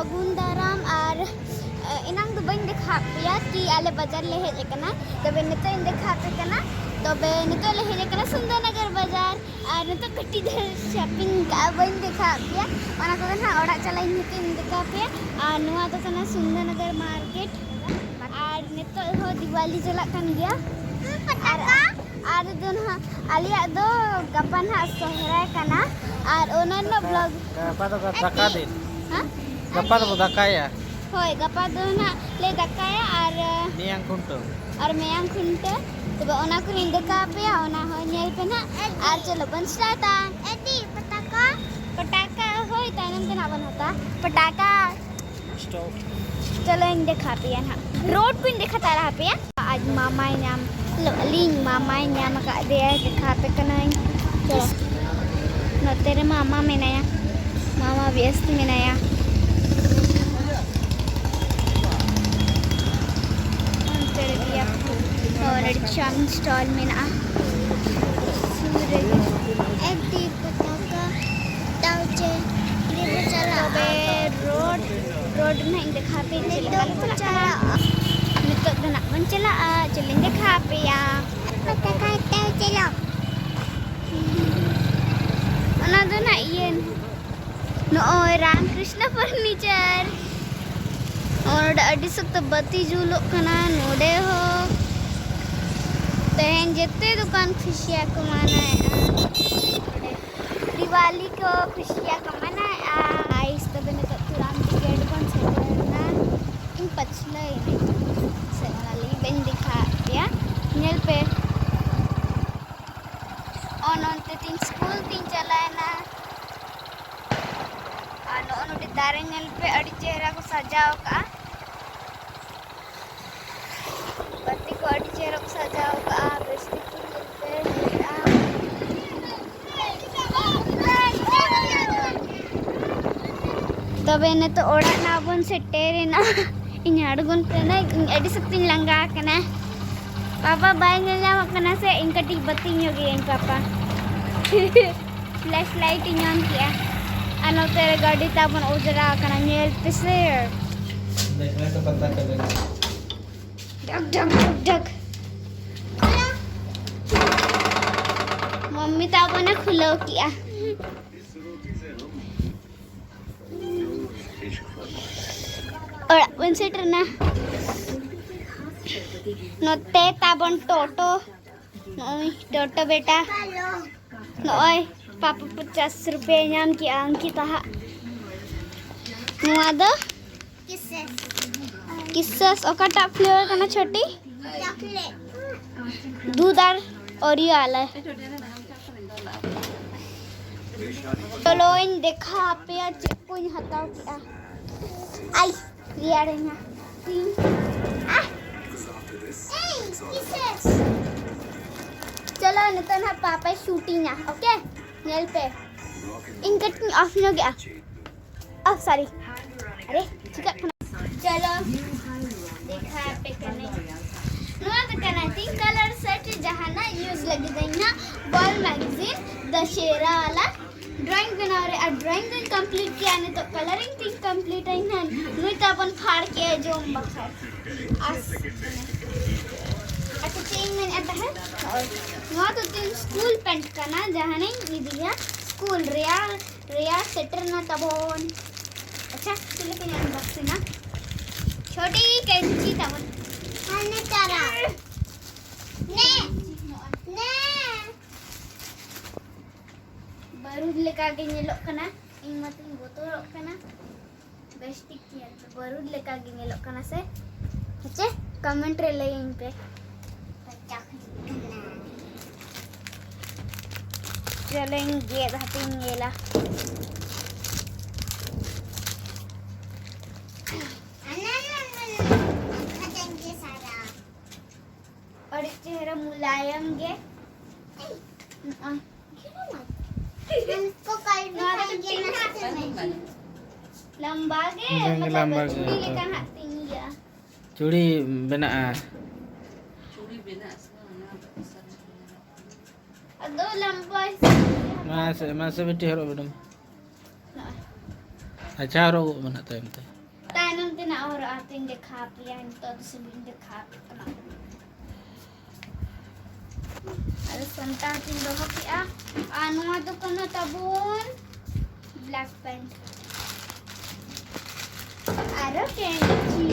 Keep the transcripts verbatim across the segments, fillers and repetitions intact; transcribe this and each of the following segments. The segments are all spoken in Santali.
ᱥᱟᱹᱜᱩᱱ ᱫᱟᱨᱟᱢ᱾ ᱟᱨ ᱮ, ᱮᱱᱟᱝ ᱫᱚ ᱵᱟᱹᱧ ᱫᱮᱠᱷᱟᱣᱟᱫ ᱯᱮᱭᱟ ᱠᱤ ᱟᱞᱮ ᱵᱟᱡᱟᱨ ᱞᱮ ᱦᱮᱡ ᱟᱠᱟᱱᱟ, ᱛᱚᱵᱮ ᱱᱤᱛᱚᱜ ᱤᱧ ᱫᱮᱠᱷᱟᱣ ᱟᱯᱮ ᱠᱟᱱᱟ᱾ ᱛᱚᱵᱮ ᱱᱤᱛᱚᱜ ᱞᱮ ᱦᱮᱡ ᱟᱠᱟᱱᱟ ᱥᱩᱱᱫᱚᱨᱱᱚᱜᱚᱨ ᱵᱟᱡᱟᱨ᱾ ᱟᱨ ᱱᱤᱛᱚᱜ ᱠᱟᱹᱴᱤᱡ ᱫᱷᱟᱨᱟ ᱥᱚᱯᱤᱝ ᱠᱟᱜᱼᱟ, ᱵᱟᱹᱧ ᱫᱮᱠᱷᱟᱣ ᱟᱯᱮᱭᱟ, ᱚᱱᱟ ᱠᱚᱫᱚ ᱱᱟᱦᱟᱜ ᱚᱲᱟᱜ ᱪᱟᱞᱟᱜ ᱤᱧ ᱱᱤᱛᱚᱜ ᱤᱧ ᱫᱮᱠᱷᱟᱣ ᱟᱯᱮᱭᱟ᱾ ᱟᱨ ᱱᱚᱣᱟ ᱫᱚ ᱠᱟᱱᱟ ᱥᱩᱱᱫᱚᱨᱱᱚᱜᱚᱨ ᱢᱟᱨᱠᱮᱴ᱾ ᱟᱨ ᱱᱤᱛᱚᱜ ᱦᱚᱸ ᱫᱤᱣᱟᱞᱤ ᱪᱟᱞᱟᱜ ᱠᱟᱱ ᱜᱮᱭᱟ᱾ ᱟᱨ ᱟᱨ ᱫᱚ ᱱᱟᱦᱟᱜ ᱟᱞᱮᱭᱟᱜ ᱫᱚ ᱜᱟᱯᱟ ᱱᱟᱦᱟᱜ ᱥᱚᱦᱨᱟᱭ ᱠᱟᱱᱟ᱾ ᱟᱨ ᱚᱱᱟ ᱨᱮᱱᱟᱜ ᱵᱞᱚᱜ ᱜᱟᱯᱟ ᱫᱚ ᱫᱟᱠᱟ ᱫᱤᱱ᱾ ᱦᱮᱸ? ᱜᱟᱯᱟ ᱫᱚᱵᱚ ᱫᱟᱠᱟᱭᱟ᱾ ᱦᱳᱭ, ᱜᱟᱯᱟ ᱫᱚ ᱱᱟᱦᱟᱜ ᱞᱮ ᱫᱟᱠᱟᱭᱟ᱾ ᱟᱨ ᱢᱮᱭᱟᱝ ᱠᱷᱩᱱᱴᱟᱹᱣ᱾ ᱟᱨ ᱢᱮᱭᱟᱝ ᱠᱷᱩᱱᱴᱟᱹᱣ᱾ ᱛᱚᱵᱮ ᱚᱱᱟ ᱠᱚᱞᱤᱧ ᱫᱮᱠᱷᱟᱣ ᱟᱯᱮᱭᱟ, ᱚᱱᱟ ᱦᱚᱸ ᱧᱮᱞ ᱯᱮ ᱱᱟᱦᱟᱜ᱾ ᱟᱨ ᱪᱚᱞᱚ ᱵᱚᱱ ᱥᱴᱟᱨᱴᱟ᱾ ᱮᱫᱤ ᱯᱚᱴᱟᱠᱟ᱾ ᱯᱚᱴᱟᱠᱟ, ᱦᱳᱭ, ᱛᱟᱭᱱᱚᱢ ᱛᱮ ᱱᱟᱦᱟᱜ ᱵᱚᱱ ᱦᱟᱛᱟ ᱯᱚᱴᱟᱠᱟ᱾ ᱪᱚᱞᱚᱧ ᱫᱮᱠᱷᱟᱣ ᱟᱯᱮᱭᱟ ᱱᱟᱦᱟᱜ, ᱨᱳᱰ ᱠᱚᱧ ᱫᱮᱠᱷᱟᱣ ᱛᱟᱨᱟ ᱟᱯᱮᱭᱟ᱾ ᱟᱡ ᱢᱟᱢᱟᱭ ᱧᱟᱢ, ᱟᱹᱞᱤᱧ ᱢᱟᱢᱟᱭ ᱧᱟᱢ ᱟᱠᱟᱫᱮᱭᱟ, ᱫᱮᱠᱷᱟᱣ ᱟᱯᱮ ᱠᱟᱹᱱᱟᱹᱧ᱾ ᱪᱚᱞᱚ, ᱱᱚᱛᱮ ᱨᱮ ᱢᱟᱢᱟ ᱢᱮᱱᱟᱭᱟ, ᱢᱟᱢᱟ ᱵᱮᱥ ᱢᱮᱱᱟᱭᱟ᱾ ᱚᱱᱛᱮ ᱨᱮ ᱜᱮᱭᱟ, ᱦᱳᱭ, ᱱᱚᱰᱮ ᱪᱟᱣᱢᱤᱱ ᱥᱴᱚᱞ ᱢᱮᱱᱟᱜᱼᱟ ᱥᱩᱨ ᱨᱮᱜᱮ᱾ ᱮᱠᱴᱤ ᱯᱚᱛᱟᱠᱟ ᱛᱟᱣ ᱪᱮ ᱨᱮᱵᱚ ᱪᱟᱞᱟᱜᱼᱟ᱾ ᱛᱚᱵᱮ ᱨᱳᱰ, ᱨᱳᱰ ᱨᱮᱱᱟᱜ ᱤᱧ ᱫᱮᱠᱷᱟᱣ ᱟᱯᱮᱭᱟ ᱪᱮᱫ ᱞᱮᱠᱟ ᱞᱮ ᱪᱟᱞᱟᱜ ᱠᱟᱱᱟ᱾ ᱱᱤᱛᱚᱜ ᱫᱚ ᱱᱟᱜ ᱵᱚᱱ ᱪᱟᱞᱟᱜᱼᱟ, ᱪᱮᱫ ᱞᱤᱧ ᱫᱮᱠᱷᱟᱣ ᱟᱯᱮᱭᱟ᱾ ᱯᱚᱛᱟᱠᱟ ᱛᱟᱣ ᱪᱟᱞᱟᱜ᱾ ᱚᱱᱟ ᱫᱚ ᱱᱟᱜ ᱤᱭᱟᱹ, ᱱᱚᱜᱼᱚᱭ ᱨᱟᱢᱠᱨᱤᱥᱱᱚ ᱯᱷᱟᱨᱱᱤᱪᱟᱨ᱾ ᱱᱚᱰᱮ ᱟᱹᱰᱤ ᱥᱚᱠᱛᱚ ᱵᱟᱹᱛᱤ ᱡᱩᱞᱩᱜ ᱠᱟᱱᱟ ᱱᱚᱰᱮ ᱦᱚᱸ᱾ ᱛᱮᱦᱮᱧ ᱡᱮᱛᱮ ᱫᱚᱠᱟᱱ ᱠᱷᱩᱥᱤᱭᱟ ᱠᱚ ᱢᱟᱱᱟᱣᱮᱫᱼᱟ᱾ ᱱᱚᱰᱮ ᱫᱤᱣᱟᱞᱤ ᱠᱚ ᱠᱷᱩᱥᱤᱭᱟ ᱠᱚ ᱢᱟᱱᱟᱣᱮᱫᱼᱟ᱾ ᱟᱭᱤᱥ ᱛᱚᱵᱮ ᱱᱤᱛᱚᱜ ᱛᱩᱨᱟᱱᱛ ᱜᱮᱴ ᱵᱚᱱ ᱥᱮᱴᱮᱨᱮᱱᱟ᱾ ᱤᱧ ᱯᱟᱹᱪᱷᱞᱟᱹᱭᱮᱱᱟᱹᱧ ᱥᱮ ᱚᱱᱟ ᱞᱟᱹᱜᱤᱫ ᱵᱟᱹᱧ ᱫᱮᱠᱷᱟᱣᱟᱫ ᱯᱮᱭᱟ᱾ ᱧᱮᱞ ᱯᱮ᱾ ᱚ, ᱱᱚᱱᱛᱮ ᱛᱤᱧ ᱥᱠᱩᱞ ᱛᱤᱧ ᱪᱟᱞᱟᱣᱮᱱᱟ᱾ ᱟᱨ ᱱᱚᱜᱼᱚ ᱱᱚᱰᱮ ᱫᱟᱨᱮ ᱧᱮᱞ ᱯᱮ, ᱟᱹᱰᱤ ᱪᱮᱦᱨᱟ ᱠᱚ ᱥᱟᱡᱟᱣ ᱠᱟᱜᱼᱟ᱾ ᱵᱟᱹᱛᱤ ᱠᱚ ᱟᱹᱰᱤ ᱪᱮᱦᱨᱟ ᱠᱚ ᱥᱟᱡᱟᱣ ᱠᱟᱜᱼᱟ, ᱵᱮᱥ ᱴᱷᱤᱠ ᱠᱚ ᱧᱮᱞ ᱯᱮ, ᱧᱮᱞ ᱠᱟᱜᱼᱟ᱾ ᱛᱚᱵᱮ ᱱᱤᱛᱚᱜ ᱚᱲᱟᱜ ᱱᱟᱜ ᱵᱚᱱ ᱥᱮᱴᱮᱨᱮᱱᱟ᱾ ᱤᱧ ᱟᱬᱜᱚᱱ ᱠᱟᱹᱱᱟᱹᱧ, ᱤᱧ ᱟᱹᱰᱤ ᱥᱚᱠᱛᱤᱧ ᱞᱟᱸᱜᱟ ᱟᱠᱟᱱᱟ᱾ ᱯᱟᱯᱟ ᱵᱟᱭ ᱧᱮᱞ ᱧᱟᱢᱚᱜ ᱠᱟᱱᱟ ᱥᱮ, ᱤᱧ ᱠᱟᱹᱴᱤᱡ ᱵᱟᱹᱛᱤ ᱧᱚᱜ ᱜᱮᱭᱟᱹᱧ ᱯᱟᱯᱟ᱾ ᱯᱷᱞᱮᱥ ᱞᱟᱭᱤᱴ ᱤᱧ ᱚᱱ ᱠᱮᱜᱼᱟ᱾ ᱟᱨ ᱱᱚᱛᱮ ᱨᱮ ᱜᱟᱹᱰᱤ ᱛᱟᱵᱚᱱ ᱚᱸᱡᱽᱨᱟ ᱟᱠᱟᱱᱟ, ᱧᱮᱞ ᱯᱮᱥᱮ᱾ ᱰᱷᱟᱠ, ᱰᱷᱟᱠ, ᱰᱷᱟᱠ, ᱰᱷᱟᱠ᱾ ᱢᱟᱢᱢᱤ ᱛᱟᱵᱚᱱᱮ ᱠᱷᱩᱞᱟᱹᱣ ᱠᱮᱜᱼᱟ᱾ ᱚᱲᱟᱜ ᱵᱚᱱ ᱥᱮᱴᱮᱨᱱᱟ᱾ ᱱᱚᱛᱮ ᱛᱟᱵᱚᱱ ᱴᱳᱴᱳ᱾ ᱱᱚᱜᱼᱚᱭ ᱴᱳᱴᱳ ᱵᱮᱴᱟ᱾ ᱱᱚᱜᱼᱚᱭ ᱯᱟᱯᱟ ᱯᱚᱪᱟᱥ ᱨᱩᱯᱤᱭᱟᱹ ᱧᱟᱢ ᱠᱮᱜᱼᱟ ᱚᱝᱠᱤᱛᱟ ᱦᱟᱜ᱾ ᱱᱚᱣᱟ ᱫᱚ ᱠᱤᱥᱮᱥ᱾ ᱠᱤᱥᱮᱥ ᱚᱠᱟᱴᱟᱜ ᱯᱷᱞᱮᱵᱟᱨ ᱠᱟᱱᱟ ᱪᱷᱳᱴᱤ? ᱪᱚᱠᱞᱮᱴ᱾ ᱫᱩᱫᱷ ᱟᱨ ᱳᱨᱤᱭᱳ ᱟᱞᱮ᱾ ᱪᱚᱞᱚᱧ ᱫᱮᱠᱷᱟ ᱟᱯᱮᱭᱟ ᱪᱮᱫ ᱠᱚᱧ ᱦᱟᱛᱟᱣ ᱠᱮᱜᱼᱟ᱾ ᱟᱭ, ᱨᱮᱭᱟᱲᱮᱧᱟ ᱛᱤᱧ᱾ ᱟᱦ! ᱮᱭ, ᱠᱤᱥᱮᱥ᱾ ᱪᱚᱞᱚ, ᱱᱤᱛᱚᱜ ᱱᱟᱦᱟᱜ ᱯᱟᱯᱟᱭ ᱥᱩᱴᱤᱧᱟ, ᱳᱠᱮ? ᱧᱮᱞ ᱯᱮ᱾ ᱤᱧ ᱠᱟᱹᱴᱤᱡ ᱤᱧ ᱚᱯᱷ ᱧᱚᱜᱮᱜᱼᱟ᱾ ᱳ, ᱥᱚᱨᱤ᱾ ᱟᱨᱮ, ᱪᱤᱠᱟᱹᱜ ᱠᱟᱱᱟ? ᱪᱚᱞᱚ, ᱫᱮᱠᱷᱟ ᱟᱯᱮ ᱠᱟᱹᱱᱟᱹᱧ᱾ ᱱᱚᱣᱟ ᱫᱚ ᱠᱟᱱᱟ ᱯᱤᱝᱠ ᱠᱟᱞᱟᱨ ᱥᱮᱴ, ᱡᱟᱦᱟᱱᱟᱜ ᱤᱭᱩᱡᱽ ᱞᱟᱹᱜᱤᱫ ᱤᱧ ᱱᱟᱜ ᱵᱚᱞ ᱢᱮᱜᱟᱡᱤᱱ ᱫᱟᱥᱮᱨᱟ ᱣᱟᱞᱟ ᱰᱨᱚᱭᱤᱝ ᱵᱮᱱᱟᱣ ᱨᱮ, ᱟᱨ ᱰᱨᱚᱭᱤᱝ ᱫᱚᱧ ᱠᱚᱢᱯᱞᱤᱴ ᱠᱮᱜᱼᱟ, ᱱᱤᱛᱚᱜ ᱠᱟᱞᱟᱨᱤᱝ ᱛᱤᱧ ᱠᱚᱢᱯᱞᱤᱴ ᱟᱹᱧ ᱱᱟᱜ᱾ ᱱᱩᱭ ᱛᱟᱵᱚᱱ ᱯᱷᱟᱲ ᱠᱮᱜᱼᱟ ᱡᱚᱢ ᱵᱟᱠᱷᱨᱟ᱾ ᱟᱥ, ᱟᱪᱪᱷᱟ, ᱪᱮᱫ ᱤᱧ ᱢᱮᱱᱮᱫ ᱛᱟᱦᱮᱸᱫ? ᱱᱚᱜᱼᱚᱭ, ᱱᱚᱣᱟ ᱫᱚ ᱛᱤᱧ ᱥᱠᱩᱞ ᱯᱮᱱᱴ ᱠᱟᱱᱟ, ᱡᱟᱦᱟᱱᱤᱧ ᱤᱫᱤᱭᱟ ᱥᱠᱩᱞ ᱨᱮᱭᱟᱲ ᱨᱮᱭᱟᱲ ᱥᱮᱴᱮᱨ ᱱᱟ ᱛᱟᱵᱚᱱ᱾ ᱟᱪᱪᱷᱟ, ᱪᱮᱫ ᱞᱮᱠᱟᱧ ᱟᱱᱵᱚᱠᱥᱤᱝᱟ? ᱪᱷᱳᱴᱤ ᱠᱮᱧᱪᱤ ᱛᱟᱵᱚᱱ᱾ ᱦᱟᱱᱮ ᱪᱟᱨᱟ᱾ ᱱᱮ, ᱱᱮ᱾ ᱵᱟᱹᱨᱩᱫ ᱞᱮᱠᱟ ᱜᱮ ᱧᱮᱞᱚᱜ ᱠᱟᱱᱟ᱾ ᱤᱧ ᱢᱟᱛᱚᱧ ᱵᱚᱛᱚᱨᱚᱜ ᱠᱟᱱᱟ᱾ ᱵᱮᱥ ᱴᱷᱤᱠ ᱧᱮᱞ ᱯᱮ, ᱵᱟᱹᱨᱩᱫ ᱞᱮᱠᱟ ᱜᱮ ᱧᱮᱞᱚᱜ ᱠᱟᱱᱟ ᱥᱮ? ᱦᱮᱸᱪᱮ? ᱠᱚᱢᱮᱱᱴ ᱨᱮ ᱞᱟᱹᱭᱟᱹᱧ ᱯᱮ᱾ ᱪᱟᱞᱟᱧ ᱜᱮᱫ ᱦᱟᱯᱮᱧ ᱧᱮᱞᱟ᱾ ᱟᱹᱰᱤ ᱪᱮᱦᱨᱟ ᱢᱩᱞᱟᱭᱚᱢ ᱜᱮ᱾ ᱱᱚᱜᱼᱚᱭ᱾ ᱱᱚᱣᱟ ᱫᱚ ᱞᱟᱢᱵᱟ ᱜᱮ, ᱵᱟᱝ ᱢᱚᱛᱞᱚᱵ ᱞᱟᱢᱵᱟ ᱜᱮ ᱪᱩᱲᱤ ᱛᱚ᱾ ᱞᱮᱠᱟ ᱦᱟᱸᱜ ᱛᱤᱧ ᱤᱭᱟᱹᱜᱼᱟ᱾ ᱪᱩᱲᱤ ᱵᱮᱱᱟᱜᱼᱟ᱾ ᱟᱫᱚ ᱞᱟᱢᱵᱟ ᱢᱟᱥᱮ, ᱢᱟᱥᱮ ᱵᱤᱴᱤ ᱦᱚᱨᱚᱜ ᱵᱤᱰᱟᱹᱣ ᱢᱮ᱾ ᱟᱪᱪᱷᱟ, ᱦᱚᱨᱚᱜᱚᱜ ᱢᱮ ᱱᱟᱜ ᱛᱟᱭᱚᱢ ᱛᱮ᱾ ᱛᱟᱭᱱᱚᱢ ᱛᱮ ᱱᱟᱜ ᱦᱚᱨᱚᱜ ᱟᱨ ᱛᱤᱧ ᱫᱮᱠᱷᱟᱣ ᱯᱮᱭᱟ, ᱱᱤᱛᱚᱜ ᱫᱚ ᱥᱩᱫᱷᱩᱧ ᱫᱮᱠᱷᱟᱣ ᱯᱮ ᱠᱟᱱᱟ᱾ ᱟᱫᱚ ᱥᱟᱢᱴᱟᱣ ᱛᱤᱧ ᱫᱚᱦᱚ ᱠᱮᱜᱼᱟ᱾ ᱟᱨ ᱱᱚᱣᱟ ᱫᱚ ᱠᱟᱱᱟ ᱛᱟᱵᱚᱱ black pen᱾ ᱟᱨᱚ ᱠᱮᱱᱪᱤ᱾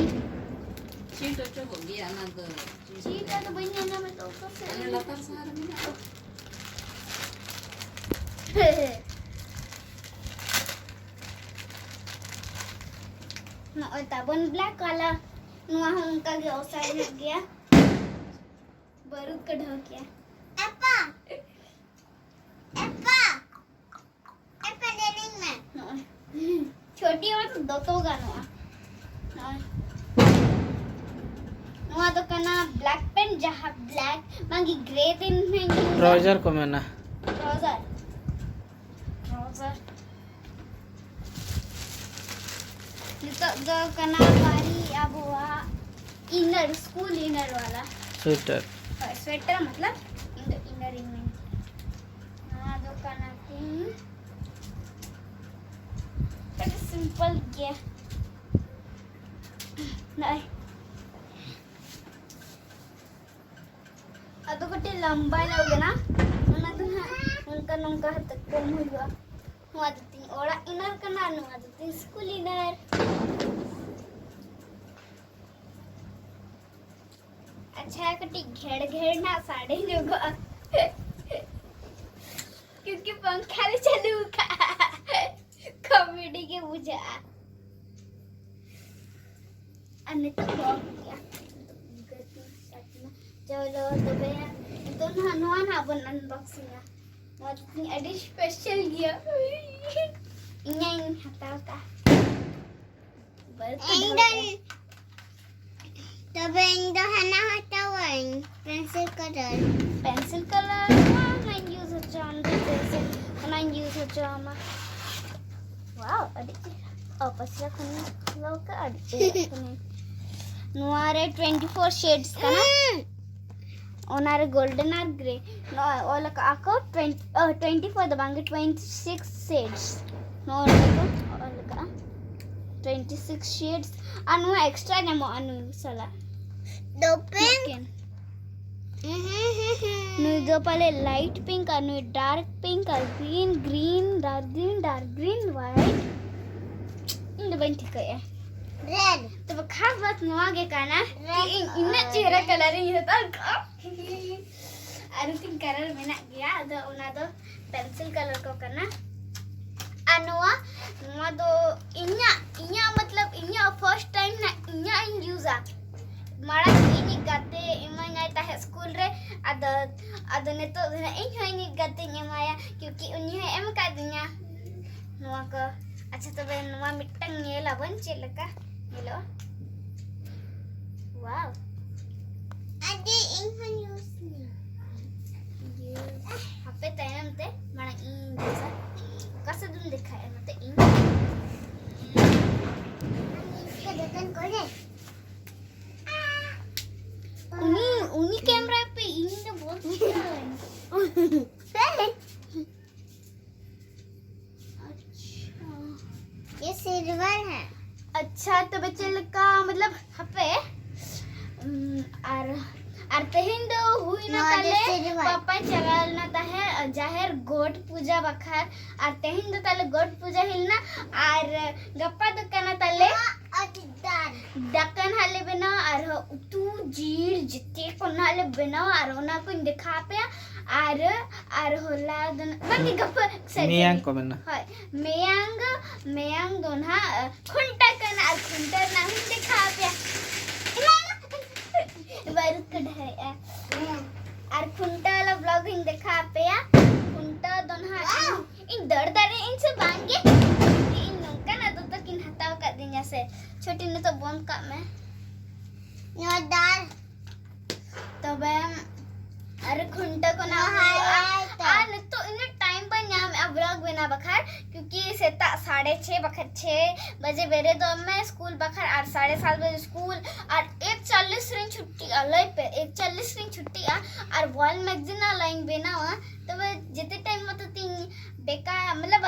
ᱪᱷᱤᱴ ᱚᱪᱚᱜᱚᱜ ᱜᱮᱭᱟ ᱚᱱᱟ ᱫᱚ᱾ ᱪᱷᱤᱴ ᱫᱚ ᱵᱟᱹᱧ ᱧᱮᱞ ᱧᱟᱢᱮᱫ ᱫᱚ ᱚᱠᱟ ᱥᱮᱫ ᱚᱱᱟ ᱨᱮ? ᱞᱟᱛᱟᱨ ᱥᱟᱦᱟ ᱨᱮ ᱢᱮᱱᱟᱜᱼᱟ᱾ ᱱᱚᱜᱼᱚᱭ ᱛᱟᱵᱚᱱ black color᱾ ᱱᱚᱣᱟ ᱦᱚᱸ ᱚᱱᱠᱟ ᱜᱮ ᱚᱥᱟᱨ ᱧᱚᱜ ᱜᱮᱭᱟ᱾ ᱵᱟᱹᱨᱩᱫ ᱠᱚ ᱰᱷᱟᱣ ᱠᱮᱜᱼᱟ᱾ ᱮᱯᱟ! ᱮᱯᱟ! ᱮᱯᱟ, ᱞᱮᱞᱤᱧ ᱢᱮ᱾ ᱱᱚᱜᱼᱚᱭ᱾ ᱪᱷᱳᱴᱤ ᱢᱟ ᱛᱚ ᱫᱚᱛᱚ ᱜᱟᱱᱚᱜᱼᱟ᱾ ᱱᱚᱜᱼᱚᱭ᱾ ᱱᱚᱣᱟ ᱫᱚ ᱠᱟᱱᱟ black pen, ᱡᱟᱦᱟᱸ black ᱵᱟᱝᱜᱮ grey ᱫᱤᱱ ᱦᱚᱸᱧ use-ᱟ᱾ Trouser ᱠᱚ ᱢᱮᱱᱟ᱾ Trouser᱾ Trouser᱾ ᱱᱤᱛᱚᱜ ᱫᱚ ᱠᱟᱱᱟ ᱯᱟᱹᱨᱤ ᱟᱵᱚᱣᱟᱜ inner, school inner ᱵᱟᱞᱟ᱾ Sweater᱾ ᱦᱳᱭ, sweater ᱢᱚᱛᱞᱚᱵ ᱤᱧ ᱫᱚ inner ᱤᱧ ᱢᱮᱱ᱾ ᱱᱚᱣᱟ ᱫᱚ ᱠᱟᱱᱟ ᱠᱤᱱ ᱟᱹᱰᱤ simple ᱜᱮᱭᱟ᱾ ᱱᱚᱜᱼᱚᱭ᱾ ᱟᱫᱚ ᱠᱟᱹᱴᱤᱡ ᱞᱟᱢᱵᱟ ᱧᱚᱜ ᱠᱟᱱᱟ, ᱚᱱᱟ ᱫᱚ ᱱᱟᱦᱟᱜ ᱱᱚᱝᱠᱟ ᱱᱚᱝᱠᱟ ᱠᱟᱛᱮ ᱠᱚᱢ ᱦᱩᱭᱩᱜᱼᱟ᱾ ᱱᱚᱣᱟ ᱫᱚ ᱛᱤᱧ ᱚᱲᱟᱜ inner ᱠᱟᱱᱟ, ᱱᱚᱣᱟ ᱫᱚ ᱛᱤᱧ school inner᱾ ᱟᱪᱪᱷᱟ, ᱠᱟᱹᱴᱤᱡ ᱜᱷᱮᱲ ᱜᱷᱮᱲ ᱱᱟᱜ ᱥᱟᱰᱮ ᱧᱚᱜᱚᱜᱼᱟ, ᱠᱤᱭᱩᱠᱤ ᱯᱟᱝᱠᱷᱟ ᱞᱮ ᱪᱟᱹᱞᱩ ᱟᱠᱟᱫᱼᱟ᱾ Comedy ᱜᱮ ᱵᱩᱡᱷᱟᱹᱜᱼᱟ᱾ ᱟᱨ ᱱᱤᱛᱚᱜ ᱫᱚ ᱪᱚᱞᱚ ᱛᱚᱵᱮ ᱱᱤᱛᱚᱜ ᱱᱟᱦᱟᱜ ᱱᱚᱣᱟ ᱱᱟᱦᱟᱜ ᱵᱚᱱ unboxing-ᱟ᱾ ᱱᱚᱣᱟ ᱫᱚ ᱛᱤᱧ ᱟᱹᱰᱤ special ᱜᱮᱭᱟ᱾ ᱤᱧᱤᱧ ᱦᱟᱛᱟᱣ ᱠᱟᱜᱼᱟ᱾ ᱵᱟᱹᱨᱩᱫ ᱠᱚ ᱤᱧ ᱫᱚ ᱰᱷᱟᱣ ᱛᱚᱵᱮ ᱤᱧ ᱫᱚ ᱦᱟᱱᱟ ᱦᱟᱛᱟᱣᱟᱹᱧ, pencil color᱾ Pencil color, ᱱᱚᱣᱟ ᱦᱚᱸᱧ use ᱦᱚᱪᱚᱣᱟᱢ ᱫᱚ, pencil ᱚᱱᱟᱧ use ᱦᱚᱪᱚᱣᱟᱢᱟ᱾ Wow, ᱟᱹᱰᱤ ᱪᱮᱦᱨᱟ᱾ ᱚ, ᱯᱟᱥᱮ ᱠᱷᱚᱱᱤᱧ ᱠᱷᱩᱞᱟᱹᱣ ᱠᱟᱜᱼᱟ, ᱟᱹᱰᱤ ᱪᱮᱦᱨᱟ ᱠᱟᱱᱟ᱾ ᱱᱚᱣᱟ ᱨᱮ twenty four shades ᱠᱟᱱᱟ᱾ ᱚᱱᱟ ᱨᱮ golden ᱟᱨ grey᱾ ᱱᱚᱜᱼᱚᱭ ᱚᱞ ᱟᱠᱟᱜᱼᱟ ᱠᱚ twenty, ᱚ, twenty four ᱫᱚ ᱵᱟᱝ ᱜᱮ, twenty six shades᱾ ᱱᱚᱜᱼᱚ ᱱᱚᱰᱮ ᱠᱚ ᱚᱞ ᱠᱟᱜᱼᱟ, twenty six shades, ᱟᱨ ᱱᱚᱣᱟ extra ᱧᱟᱢᱚᱜᱼᱟ ᱱᱩᱭ ᱥᱟᱞᱟᱜ᱾ The pink. ᱮᱠᱮᱱ᱾ ᱱᱩᱭ ᱫᱚ ᱯᱟᱞᱮ light pink ᱟᱨ ᱱᱩᱭ dark pink ᱟᱨ green, green, dark green, dark green, white. ᱤᱧ ᱫᱚ ᱵᱟᱹᱧ ᱴᱷᱤᱠᱟᱹᱭᱮᱜᱼᱟ᱾ Red. ᱛᱚᱵᱮ ᱠᱷᱟᱥ ᱵᱟᱛ ᱱᱚᱣᱟ ᱜᱮ ᱠᱟᱱᱟ ᱠᱤ ᱤᱧ ᱤᱱᱟᱹᱜ ᱪᱮᱦᱨᱟ colour ᱤᱧ ᱦᱟᱛᱟᱣ ᱠᱟᱜᱼᱟ᱾ ᱟᱨ ᱢᱤᱫᱴᱤᱡ colour ᱢᱮᱱᱟᱜ ᱜᱮᱭᱟ, ᱟᱫᱚ ᱚᱱᱟ ᱫᱚ pencil colour ᱠᱚ ᱠᱟᱱᱟ᱾ ᱟᱨ ᱱᱚᱣᱟ, ᱱᱚᱣᱟ ᱫᱚ ᱤᱧᱟᱹᱜ, ᱤᱧᱟᱹᱜ ᱢᱚᱛᱞᱚᱵ ᱤᱧᱟᱹᱜ first time ᱱᱟ ᱤᱧᱟᱹᱜ ᱤᱧ use ᱟ᱾ ᱢᱟᱲᱟᱝ ᱤᱧᱤᱡ ᱜᱟᱛᱮ ᱤᱢᱟᱹᱧᱟᱭ ᱛᱟᱦᱮᱸᱫ school ᱨᱮ, ᱟᱫᱚ, ᱟᱫᱚ ᱱᱤᱛᱚᱜ ᱫᱚ ᱱᱟᱜ ᱤᱧ ᱦᱚᱸ ᱤᱧᱤᱡ ᱜᱟᱛᱮᱧ ᱮᱢᱟᱭᱟ, ᱠᱤᱭᱩᱠᱤ ᱩᱱᱤ ᱦᱚᱸᱭ ᱮᱢ ᱟᱠᱟᱫᱤᱧᱟ ᱱᱚᱣᱟ ᱠᱚ᱾ ᱟᱪᱪᱷᱟ, ᱛᱚᱵᱮ ᱱᱚᱣᱟ ᱢᱤᱫᱴᱟᱝ ᱧᱮᱞ ᱟᱵᱚᱱ ᱪᱮᱫ ᱞᱮᱠᱟ ᱧᱮᱞᱚᱜᱼᱟ᱾ Wow. ᱟᱹᱰᱤ ᱤᱧ ᱦᱚᱸᱧ use ᱧᱟ. ᱦᱟᱯᱮ ᱛᱟᱭᱚᱢ ᱛᱮ ᱢᱟᱲᱟᱝ ᱤᱧ use ᱟ᱾ ᱚᱠᱟ ᱥᱮᱫ ᱫᱚᱢ ᱫᱮᱠᱷᱟᱭᱟ ᱱᱚᱛᱮ ᱤᱧ᱾ ᱤᱧ ᱫᱚᱠᱟᱱ ᱠᱚᱨᱮ. ᱩᱱᱤ, ᱩᱱᱤ camera ᱯᱮ, ᱤᱧ ᱫᱚ ᱵᱚᱞ ᱪᱤᱠᱟᱹᱧ᱾ ये silver है. ᱟᱪᱪᱷᱟ, ᱛᱚᱵᱮ ᱪᱮᱫ ᱞᱮᱠᱟ, ᱢᱚᱛᱞᱚᱵ, ᱦᱟᱯᱮ, ᱩᱢ, ᱟᱨ, ᱟᱨ ᱛᱮᱦᱮᱧ ᱫᱚ ᱦᱩᱭᱱᱟ ᱱᱚᱣᱟ ᱫᱚ ᱛᱟᱞᱮ, silver. ᱯᱟᱯᱟᱭ ᱪᱟᱞᱟᱣ ᱞᱮᱱᱟ ᱛᱟᱦᱮᱸ ᱡᱟᱦᱮᱨ ᱜᱚᱴ ᱯᱩᱡᱟ ᱵᱟᱠᱷᱨᱟ, ᱟᱨ ᱛᱮᱦᱮᱧ ᱫᱚ ᱛᱟᱞᱮ ᱜᱚᱴ ᱯᱩᱡᱟ ᱦᱩᱭ ᱞᱮᱱᱟ, ᱟᱨ ᱜᱟᱯᱟ ᱫᱚ ᱠᱟᱱᱟ ᱛᱟᱞᱮ ᱟᱹᱰᱤ ᱫᱟᱨ. ᱫᱟᱠᱟ ᱱᱟᱦᱟᱜ ᱞᱮ ᱵᱮᱱᱟᱣᱟ, ᱟᱨᱦᱚᱸ ᱩᱛᱩ ᱡᱤᱞ ᱡᱮᱛᱮ ᱠᱚ ᱱᱟᱦᱟᱜ ᱞᱮ ᱵᱮᱱᱟᱣᱟ, ᱟᱨ ᱚᱱᱟ ᱠᱚᱧ ᱫᱮᱠᱷᱟᱣ ᱟᱯᱮᱭᱟ, ᱟᱨ, ᱟᱨ ᱦᱚᱞᱟ ᱫᱚ ᱱᱟ-, ᱵᱟᱝᱜᱮ ᱜᱟᱯᱟ, sorry, ᱢᱮᱭᱟᱝ sorry. ᱠᱚ ᱢᱮᱱᱟ᱾ ᱦᱳᱭ, ᱢᱮᱭᱟᱝ, ᱢᱮᱭᱟᱝ ᱫᱚ ᱱᱟᱦᱟᱜ ᱠᱷᱩᱱᱴᱟᱹᱣ ᱠᱟᱱᱟ, ᱟᱨ ᱠᱷᱩᱱᱴᱟᱹᱣ ᱨᱮᱱᱟᱜ ᱦᱚᱸᱧ ᱫᱮᱠᱷᱟᱣ ᱟᱯᱮᱭᱟ᱾ ᱵᱟᱹᱨᱩᱫ ᱠᱚ ᱰᱷᱟᱦᱮᱜᱼᱟ᱾ ᱟᱨ ᱠᱷᱩᱱᱴᱟᱹᱣ ᱞᱮ vlog ᱤᱧ ᱫᱮᱠᱷᱟᱣ ᱟᱯᱮᱭᱟ᱾ ᱠᱷᱩᱱᱴᱟᱹᱣ ᱫᱚ ᱱᱟᱦᱟᱜ ᱤᱧ, ᱤᱧ ᱫᱟᱹᱲ ᱫᱟᱲᱮᱭᱟᱜ ᱤᱧ ᱥᱮ ᱵᱟᱝ ᱜᱮ, ᱤᱧ ᱱᱚᱝᱠᱟᱱᱟᱜ ᱫᱚᱛᱚ ᱠᱤᱱ ᱦᱟᱛᱟᱣ ᱟᱠᱟᱫᱤᱧᱟ ᱥᱮ᱾ ᱪᱷᱩᱴᱤ, ᱱᱤᱛᱚᱜ ᱵᱚᱱᱫ ᱠᱟᱜ ᱢᱮ᱾ ᱱᱚᱣᱟ ᱫᱟᱨ. ᱛᱚᱵᱮ ᱟᱨ ᱠᱷᱩᱱᱴᱟᱹᱣ ᱠᱚ ᱱᱟᱦᱟᱜ ᱱᱚᱣᱟ ᱦᱩᱭᱩᱜᱼᱟ᱾ highlight. ᱟᱨ ᱱᱤᱛᱚᱜ ᱤᱱᱟᱹᱜ time ᱵᱟᱹᱧ ᱧᱟᱢᱮᱫᱼᱟ ᱵᱞᱚᱜ ᱵᱮᱱᱟᱣ ᱵᱟᱠᱷᱟᱨ, ᱠᱤᱭᱩᱠᱤ ᱥᱮᱛᱟᱜ ᱥᱟᱲᱮ ᱪᱷᱮ ᱵᱟᱠᱷᱟᱡ ᱪᱷᱮ ᱵᱟᱡᱮ ᱵᱮᱨᱮᱫᱚᱜ ᱢᱮ ᱥᱠᱩᱞ ᱵᱟᱠᱷᱟᱨ, ᱟᱨ ᱥᱟᱲᱮ ᱥᱟᱛ ᱵᱟᱡᱮ ᱥᱠᱩᱞ, ᱟᱨ ᱮᱠ ᱪᱟᱞᱞᱤᱥ ᱨᱤᱧ ᱪᱷᱩᱴᱤᱜᱼᱟ᱾ ᱞᱟᱹᱭ ᱯᱮ, ᱮᱠ ᱪᱟᱞᱞᱤᱥ ᱨᱤᱧ ᱪᱷᱩᱴᱤᱜᱼᱟ ᱟᱨ ᱣᱟᱞ ᱢᱮᱜᱟᱡᱤᱱ ᱟᱞᱟᱧ ᱵᱮᱱᱟᱣᱟ᱾ ᱛᱚᱵᱮ ᱡᱮᱛᱮ ᱴᱟᱭᱤᱢ ᱢᱚᱛᱚ ᱛᱤᱧ ᱵᱮᱠᱟ ᱢᱚᱛᱞᱚᱵ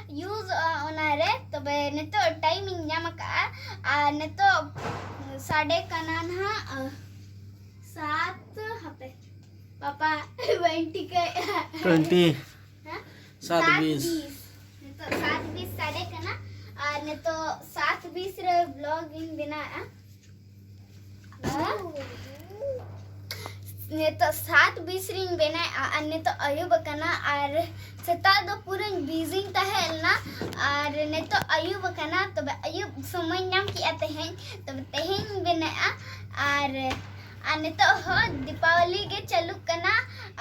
ᱤᱭᱩᱡᱽ ᱚᱱᱟᱨᱮ᱾ ᱛᱚᱵᱮ ᱱᱤᱛᱚᱜ ᱴᱟᱭᱤᱢ ᱤᱧ ᱧᱟᱢ ᱟᱠᱟᱫᱼᱟ, ᱟᱨ ᱱᱤᱛᱚᱜ ᱥᱟᱰᱮ ᱠᱟᱱᱟ ᱱᱟᱦᱟᱜ ᱥᱟᱛ, ᱦᱟᱯᱮ ᱯᱟᱯᱟ ᱵᱟᱹᱧ ᱴᱷᱤᱠᱟᱹᱭᱮᱫᱼᱟ᱾ ᱴᱩᱭᱮᱱᱴᱤ᱾ ᱦᱮᱸ? ᱥᱟᱛ ᱵᱤᱥ᱾ ᱱᱤᱛᱚᱜ ᱥᱟᱛ ᱵᱤᱥ ᱥᱟᱰᱮ ᱠᱟᱱᱟ, ᱟᱨ ᱱᱤᱛᱚᱜ ᱥᱟᱛ ᱵᱤᱥ ᱨᱮ ᱵᱞᱚᱜ ᱤᱧ ᱵᱮᱱᱟᱣᱮᱫᱼᱟ᱾ ᱟᱨ ᱱᱤᱛᱚᱜ ᱥᱟᱛ ᱵᱤᱥ ᱨᱤᱧ ᱵᱮᱱᱟᱣᱮᱫᱼᱟ, ᱟᱨ ᱱᱤᱛᱚᱜ ᱟᱹᱭᱩᱵ ᱟᱠᱟᱱᱟ, ᱟᱨ ᱥᱮᱛᱟᱜ ᱫᱚ ᱯᱩᱨᱟᱹᱧ ᱵᱤᱡᱤᱧ ᱛᱟᱦᱮᱸ ᱞᱮᱱᱟ, ᱟᱨ ᱱᱤᱛᱚᱜ ᱟᱹᱭᱩᱵ ᱟᱠᱟᱱᱟ᱾ ᱛᱚᱵᱮ ᱟᱹᱭᱩᱵ ᱥᱚᱢᱚᱭ ᱧᱟᱢ ᱠᱮᱫᱼᱟ ᱛᱮᱦᱮᱧ, ᱛᱚᱵᱮ ᱛᱮᱦᱮᱧ ᱵᱮᱱᱟᱜᱼᱟ᱾ ᱟᱨ ᱟᱨ ᱱᱤᱛᱚᱜ ᱦᱚᱸ ᱫᱤᱯᱟᱵᱚᱞᱤ ᱜᱮ ᱪᱟᱹᱞᱩᱜ ᱠᱟᱱᱟ,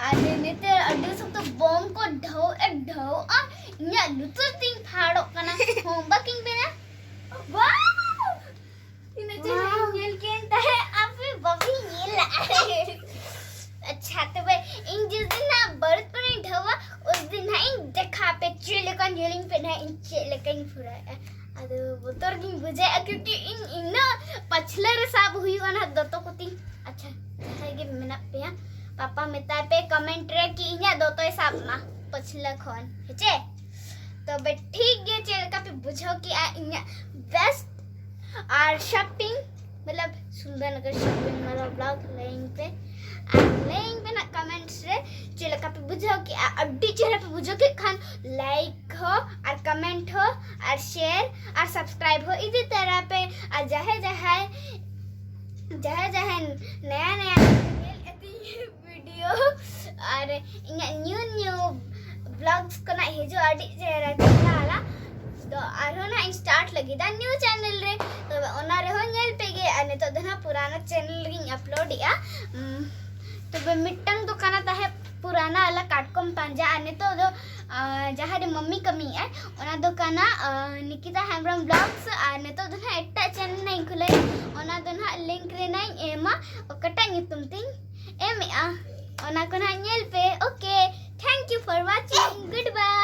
ᱟᱨ ᱱᱤᱛᱚᱜ ᱟᱹᱰᱤ ᱥᱚᱠᱛᱚ ᱵᱚᱢ ᱠᱚ ᱰᱷᱟᱹᱣ ᱮ ᱰᱷᱟᱹᱣᱜᱼᱟ, ᱤᱧᱟᱹᱜ ᱞᱩᱛᱩᱨ ᱛᱤᱧ ᱯᱷᱟᱲᱚᱜ ᱠᱟᱱᱟ᱾ ᱦᱚᱸ ᱵᱟᱹᱠᱤᱧ ᱵᱮᱱᱟ᱾ ᱵᱟᱣ! ᱛᱤᱱᱟᱹᱜ ᱪᱮᱦᱨᱟᱧ ᱧᱮᱞ ᱠᱮᱫ ᱛᱟᱦᱮᱸᱫ, ᱟᱯᱮ ᱵᱟᱯᱮ ᱧᱮᱞ ᱞᱟᱜᱼᱟ᱾ ᱟᱪᱪᱷᱟ, ᱛᱚᱵᱮ ᱤᱧ ᱡᱩᱫᱤ ᱱᱟᱜ ᱵᱟᱹᱨᱩᱫ ᱯᱟᱱᱤᱧ ᱰᱷᱟᱹᱣᱟ, ᱩᱥ ᱫᱤᱱ ᱱᱟᱜ ᱤᱧ ᱫᱮᱠᱷᱟ ᱟᱯᱮ ᱪᱮᱫ ᱞᱮᱠᱟ ᱧᱮᱞᱤᱧ ᱯᱮ ᱱᱟᱜ ᱤᱧ ᱪᱮᱫ ᱞᱮᱠᱟᱧ ᱯᱷᱩᱨᱟᱭᱮᱫᱼᱟ᱾ ᱟᱫᱚ ᱵᱚᱛᱚᱨ ᱜᱤᱧ ᱵᱩᱡᱷᱟᱹᱣᱮᱫᱼᱟ, ᱠᱤᱭᱩᱠᱤ ᱤᱧ ᱤᱱᱟᱹ ᱯᱟᱪᱷᱞᱟᱹ ᱨᱮ ᱥᱟᱵ ᱦᱩᱭᱩᱜᱼᱟ ᱱᱟᱜ ᱫᱚᱛᱚ ᱠᱚᱛᱤᱧ᱾ ᱟᱪᱪᱷᱟ, ᱡᱟᱦᱟᱸᱭ ᱜᱮ ᱢᱮᱱᱟᱜ ᱯᱮᱭᱟ, ᱯᱟᱯᱟ ᱢᱮᱛᱟᱭ ᱯᱮ ᱠᱚᱢᱮᱱᱴ ᱨᱮ ᱠᱤ ᱤᱧᱟᱹᱜ ᱫᱚᱛᱚᱭ ᱥᱟᱵ ᱢᱟ ᱯᱟᱪᱷᱞᱟᱹ ᱠᱷᱚᱱ, ᱦᱮᱸᱪᱮ? ᱛᱚᱵᱮ ᱴᱷᱤᱠ ᱜᱮ, ᱪᱮᱫ ᱞᱮᱠᱟ ᱯᱮ ᱵᱩᱡᱷᱟᱹᱣ ᱠᱮᱜᱼᱟ ᱤᱧᱟᱹᱜ ᱵᱮᱥᱴ ᱟᱨ ᱥᱚᱯᱤᱝ, ᱢᱚᱛᱞᱚᱵ ᱥᱩᱱᱫᱚᱨᱱᱚᱜᱚᱨ ᱥᱚᱯᱤᱝ ᱢᱚᱞ ᱵᱞᱚᱜ ᱞᱟᱹᱭᱟᱹᱧ ᱯᱮ, ᱟᱨ ᱞᱟᱹᱭᱟᱹᱧ ᱯᱮ ᱱᱟᱜ ᱠᱚᱢᱮᱱᱴᱥ ᱨᱮ ᱪᱮᱫ ᱞᱮᱠᱟ ᱯᱮ ᱵᱩᱡᱷᱟᱹᱣ ᱠᱮᱜᱼᱟ᱾ ᱟᱹᱰᱤ ᱪᱮᱦᱨᱟ ᱯᱮ ᱵᱩᱡᱷᱟᱹᱣ ᱠᱮᱫ ᱠᱷᱟᱱ ᱞᱟᱭᱤᱠ ᱦᱚᱸ ᱟᱨ ᱠᱚᱢᱮᱱᱴ ᱦᱚᱸ ᱟᱨ ᱥᱮᱭᱟᱨ ᱟᱨ ᱥᱟᱵᱥᱠᱨᱟᱭᱤᱵ ᱦᱚᱸ ᱤᱫᱤ ᱛᱟᱨᱟ ᱯᱮ᱾ ᱟᱨ ᱡᱟᱦᱟᱸᱭ ᱡᱟᱦᱟᱸᱭ ᱡᱟᱦᱟᱸᱭ ᱡᱟᱦᱟᱸᱭ ᱱᱟᱭᱟ ᱱᱟᱭᱟ ᱧᱮᱞ ᱮᱫᱤᱧ ᱵᱷᱤᱰᱤᱭᱳ ᱟᱨ ᱤᱧᱟᱹᱜ ᱱᱤᱭᱩ ᱱᱤᱭᱩ ᱵᱞᱚᱜᱥ ᱠᱚ ᱱᱟᱜ ᱦᱤᱡᱩᱜᱼᱟ, ᱟᱹᱰᱤ ᱪᱮᱦᱨᱟ ᱪᱮᱦᱨᱟ ᱟᱞᱟ᱾ ᱛᱚ ᱟᱨᱦᱚᱸ ᱱᱟᱜ ᱤᱧ ᱥᱴᱟᱨᱴ ᱞᱟᱹᱜᱤᱫᱟ ᱱᱤᱭᱩ ᱪᱮᱱᱮᱞ ᱨᱮ, ᱛᱚᱵᱮ ᱚᱱᱟ ᱨᱮᱦᱚᱸ ᱧᱮᱞ ᱯᱮ ᱜᱮ᱾ ᱟᱨ ᱱᱤᱛᱚᱜ ᱫᱚ ᱱᱟᱜ ᱯᱩᱨᱟᱱᱟ ᱪᱮᱱᱮᱞ ᱨᱮᱜᱤᱧ ᱟᱯᱞᱳᱰᱮᱜᱼᱟ᱾ ᱩᱢ, ᱛᱚᱵᱮ ᱢᱤᱫᱴᱟᱝ ᱫᱚ ᱠᱟᱱᱟ ᱛᱟᱦᱮᱸᱫ ᱯᱩᱨᱟᱱᱟ ᱟᱞᱟ ᱠᱟᱴᱠᱚᱢ ᱯᱟᱸᱡᱟ, ᱟᱨ ᱱᱤᱛᱚᱜ ᱫᱚ ᱟᱨ ᱡᱟᱦᱟᱸ ᱨᱮ ᱢᱟᱢᱢᱤ ᱠᱟᱹᱢᱤᱭᱮᱫᱼᱟᱭ, ᱚᱱᱟ ᱫᱚ ᱠᱟᱱᱟ ᱟᱨ ᱱᱤᱠᱤᱛᱟ ᱦᱮᱢᱵᱨᱚᱢ ᱵᱞᱚᱜᱥ᱾ ᱟᱨ ᱱᱤᱛᱚᱜ ᱫᱚ ᱱᱟᱦᱟᱜ ᱮᱴᱟᱜ ᱪᱮᱱᱮᱞ ᱱᱟᱜ ᱤᱧ ᱠᱷᱩᱞᱟᱹᱭᱟ, ᱚᱱᱟ ᱫᱚ ᱱᱟᱦᱟᱜ ᱞᱤᱝᱠ ᱨᱮ ᱱᱟᱜ ᱤᱧ ᱮᱢᱟ, ᱚᱠᱟᱴᱟᱜ ᱧᱩᱛᱩᱢ ᱛᱤᱧ ᱮᱢᱮᱜᱼᱟ, ᱚᱱᱟ ᱠᱚ ᱱᱟᱦᱟᱜ ᱧᱮᱞ ᱯᱮ᱾ Okay, Thank you for watching. Goodbye.